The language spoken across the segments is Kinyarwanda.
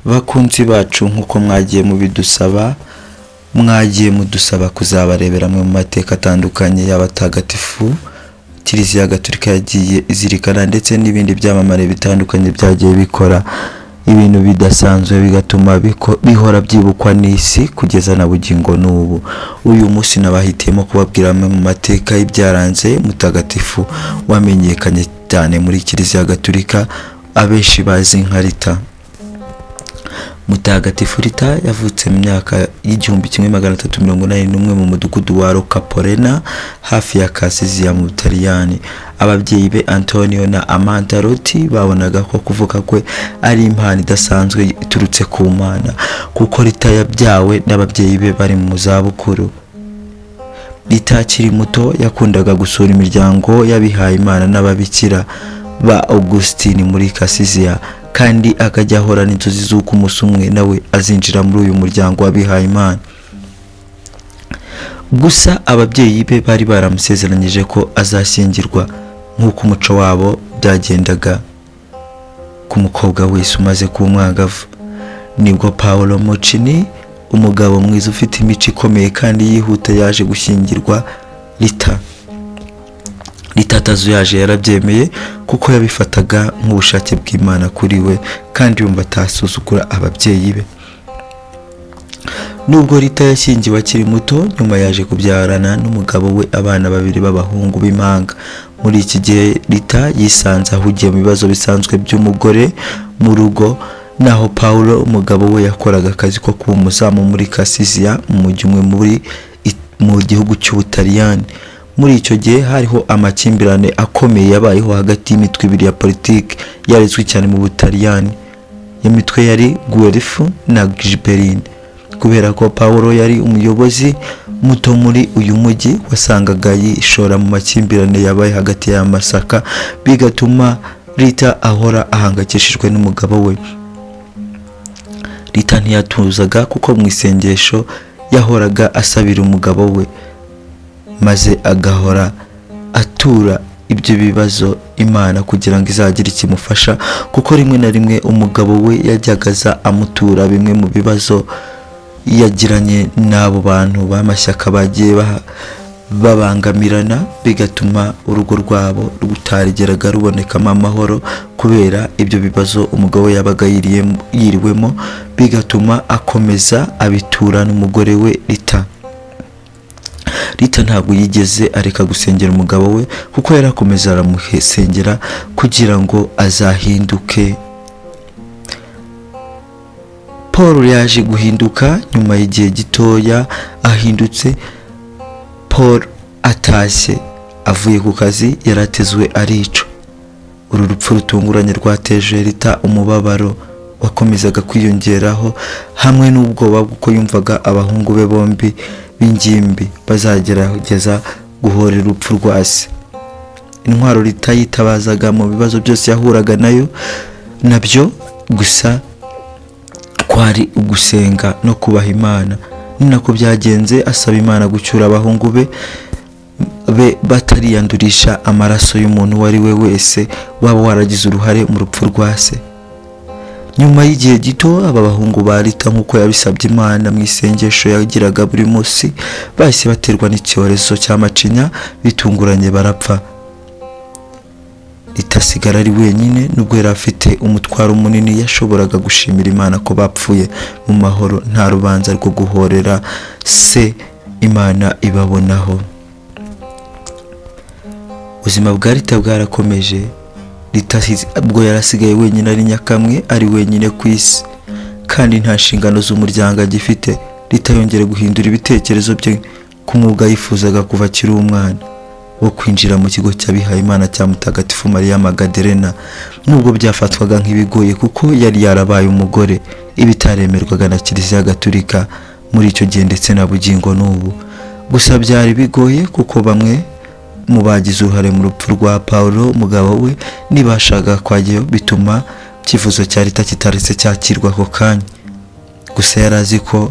Bakunzi bacu, nk'uko mwagiye mubidusaba, mwagiye mudusaba kuzabarebera amwe mu mateka atandukanye y'abatagatifu Kiliziya Gatolika yagiye izirikana, ndetse n'ibindi byamamare bitandukanye byagiye bikora ibintu bidasanzwe bigatuma bihora byibukwa n'isi kugeza na bugingo n'ubu. Uyu munsi nabahitiyemo kubabwira amwe mu mateka y'ibyaranze mutagatifu wamenyekanye cyane muri Kiliziya Gatolika, abenshi bazi nka Rita. Mutagatifu Rita yavutse mu myaka y'1381 mu mudugudu wa Roccaporena hafi ya Kasisi ya mu Butaliyani. Ababyeyi be Antonio na Amanda Rotti babonaga ko kuvuka kwe ari impano idasanzwe iturutse ku Mana, kuko Rita yabyawe n'ababyeyi be bari mu zabukuru. Rita akiri muto yakundaga gusura imiryango y'abihaye Imana n'ababikira ba Augustine muri Kasisiya, kandi akajya ahorana inzozi z'uko umunsi umwe nawe azinjira muri uyu muryango w'abihaye Imana. Gusa ababyeyi be bari baramusezeranyije ko azashyingirwa nk'uko umuco wabo byagendaga ku mukobwa wese umaze kuba umwangavu. Nibwo Paolo Mochini, umugabo mwiza ufite imico ikomeye kandi yihuta, yaje gushyingirwa Rita. Rita atazuyaje yarabyemeye kuko yabifataga nk'ubushake bw'Imana kuri we, kandi yumva atasuzugura ababyeyi be. Nubwo Rita yashyingiwe akiri muto, nyuma yaje kubyarana n'umugabo we abana babiri b'abahungu b'impanga. Muri iki gihe Rita yisanze ahugiye mu bibazo bisanzwe by'umugore mu rugo, naho Paulo umugabo we yakoraga akazi ko kuba umuzamu muri Kasisiya, mu mujyi umwe mu gihugu cy'Ubutaliyani. Muri icyo gihe hariho amakimbirane akomeye yabayeho hagati y'imitwe ibiri ya politiki yarezwe cyane mu Butaliyani. Iyo mitwe yari Guelph na Ghibelline. Kubera ko Paulo yari umuyobozi muto muri uyu mujyi, wasangaga yishora mu makimbirane yabaye hagati y'amasaka, bigatuma Rita ahora ahangayikishijwe n'umugabo we. Rita ntiyatuzaga kuko mu isengesho yahoraga asabira umugabo we, maze agahora atura ibyo bibazo Imana kugira ngo izagire ikimufasha, kuko rimwe na rimwe umugabo we yajyaga aza amutura bimwe mu bibazo yagiranye n'abo bantu b'amashyaka bagiye babangamirana, bigatuma urugo rwabo rutarigeraga rubonekamo amahoro kubera ibyo bibazo umugabo yabaga yiriwemo, bigatuma akomeza abitura n'umugore we Rita. Rita ntabwo yigeze areka gusengera umugabo we, kuko yarakomeza aramusengera kugira ngo azahinduke. Paul yaje guhinduka nyuma y'igihe gitoya ahindutse. Paul atashye avuye ku kazi yaratezwe arica. Uru rupfu rutunguranye rwateje Rita umubabaro wakomezaga kwiyongeraho, hamwe n'ubwoba bw'uko yumvaga abahungu be bombi b'ingimbi bazagerageza guhorera urupfu rwa se. Intwaro Rita yitabazaga mu bibazo byose yahuraga nayo nabyo gusa kwari ugusenga no kubaha Imana. Ni nako byagenze, asaba Imana gucyura abahungu be batariyandurisha amaraso y'umuntu uwo ari we wese waba waragize uruhare mu rupfu rwa se. Nyuma y'igihe gito aba bahungu ba Rita, nk'uko yabisabye Imana mu isengesho yagiraga buri munsi, bahise baterwa n'icyorezo cy'amacinya bitunguranye barapfa. Rita asigara ari wenyine. Nubwo yari afite umutwaro munini, yashoboraga gushimira Imana ko bapfuye mu mahoro, nta rubanza rwo guhorera se Imana ibabonaho. Ubuzima bwa Rita bwarakomeje. Rita ubwo yarasigaye wenyine ari nyakamwe, ari wenyine ku isi, kandi nta nshingano z'umuryango agifite. Rita yongera guhindura ibitekerezo bye ku mwuga yifuzaga kuva akiri umwana, wo kwinjira mu kigo cy'abihaye Imana cya Mutagatifu Mariya Magaderena, nubwo byafatwaga nk'ibigoye kuko yari yarabaye umugore, ibitaremerwaga na Kiliziya Gatolika muri icyo gihe ndetse na bugingo n'ubu. Gusa byari bigoye kuko bamwe mu bagize uruhare mu rupfu rwa Paulo umugabo we ntibashaka kwajyayo, bituma icyifuzo cya Rita kitaretse cyakirwa ako kanya. Gusa yari azi ko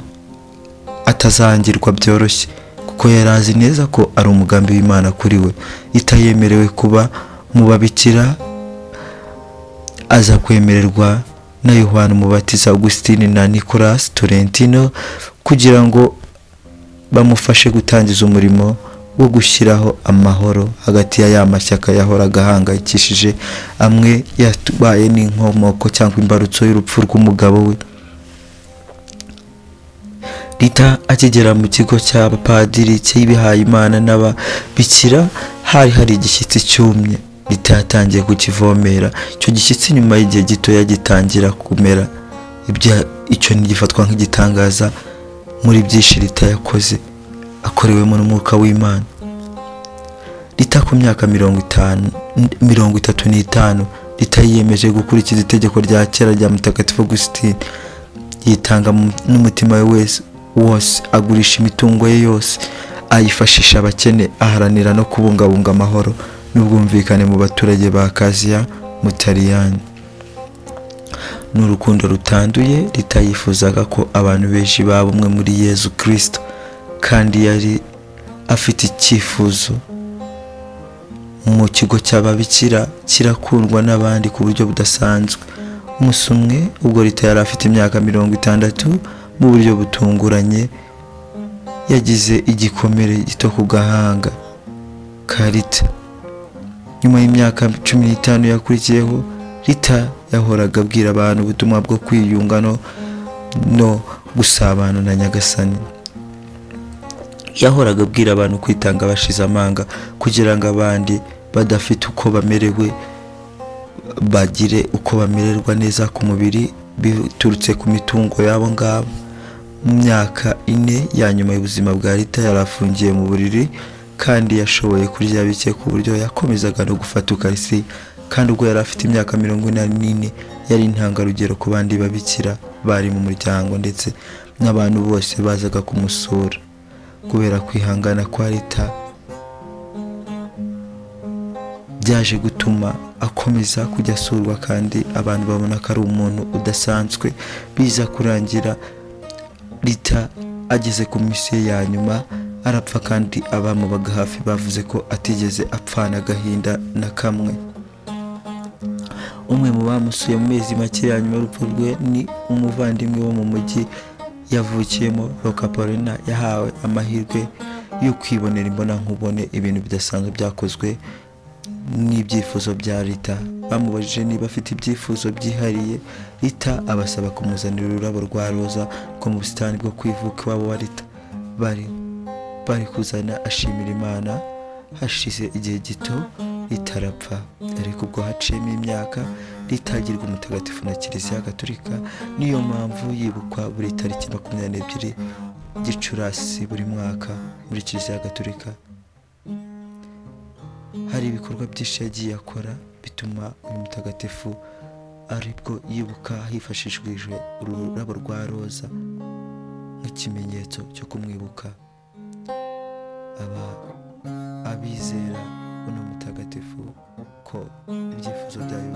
atazangirwa byoroshye, kuko yari azi neza ko ari umugambi w'Imana kuri we. Rita yemerewe kuba mu babikira, aza kwemererwa na Yohana Umubatiza, Augustine na Nicolas Tolentino kugira ngo bamufashe gutangiza umurimo wo gushyiraho amahoro hagati ya ya mashyaka yahoraga ahangayikishije amwe yatubaye n'inkomoko cyangwa imbarutso y'urupfu rw'umugabo we. Rita akigera mu kigo cy'abapadiri cy'ibihayimana n'ababikira hari igishyitsi cyumye. Rita yatangiye kukivomera. Icyo gishyitsi nyuma y'igihe gito yagitangira kumera. Icyo ntigifatwa nk'igitangaza muri byinshi Rita yakoze akorewemo n'umwuka w'Imana. Rita ku myaka 35 Rita yiyemeje gukurikiza itegeko rya kera rya Mutagatifu Augustine. Yitanga n'umutima we wose, agurisha imitungo ye yose, ayifashisha abakene, aharanira no kubungabunga amahoro n'ubwumvikane mu baturage ba Kaziya mu Butaliyani. N'urukundo rutanduye, Rita yifuzaga ko abantu benshi baba umwe muri Yezu Kristo, kandi yari afite icyifuzo mu kigo cy'ababikira kirakundwa n'abandi ku buryo budasanzwe. Umunsi umwe ubwo Rita yari afite imyaka 60, mu buryo butunguranye yagize igikomere gito ku gahanga ka Rita. Nyuma y'imyaka 15 yakurikiyeho, Rita yahoraga abwira abantu ubutumwa bwo kwiyunga no gusabana na Nyagasani. Yahoraga abwira abantu kwitanga bashize amanga kugira ngo abandi badafite uko bamerewe bagire uko bamererwa neza ku mubiri biturutse ku mitungo yabo ngabo. Mu myaka 4 ya nyuma y'ubuzima bwa Rita yari afungiye mu buriri, kandi yashoboye kurya bike ku buryo yakomezaga no gufata ukarisi. Kandi ubwo yari afite imyaka 44 yari intangarugero ku bandi babikira bari mu muryango ndetse n'abantu bose bazaga kumusura. Kubera kwihangana kwa Rita byaje gutuma akomeza kujya asurwa, kandi abantu babona ko ari umuntu udasanzwe. Biza kurangira Rita ageze ku misiyo ya nyuma arapfa, kandi abamubaga hafi bavuze ko atigeze apfana agahinda na kamwe. Umwe mu bamusuye mu mezi make ya nyuma y'urupfu rwe ni umuvandimwe wo mu mujyi yavukiyemo, Roccaporena. Yahawe amahirwe yo kwibonera imbonankubone ibintu bidasanzwe byakozwe n'ibyifuzo bya Rita. Bamubajije niba afite ibyifuzo byihariye, Rita abasaba kumuzanira ururabo rwa roza rwo mu busitani bwo kwivuka iwabo wa Rita. Bari kuzana ashimira Imana. Hashize igihe gito Rita arapfa, ariko ubwo haciyemo imyaka Rita agirwa umutagatifu na Kiliziya Gatolika. Niyo mpamvu yibukwa buri tariki 22 Gicurasi buri mwaka muri Kiliziya Gatolika. Hari ibikorwa byinshi yagiye akora bituma uyu mutagatifu aribwo yibuka hifashishijwe ururabo rwa roza nk'ikimenyetso cyo kumwibuka. Abizera uno mutagatifu ko ibyifuzo byayo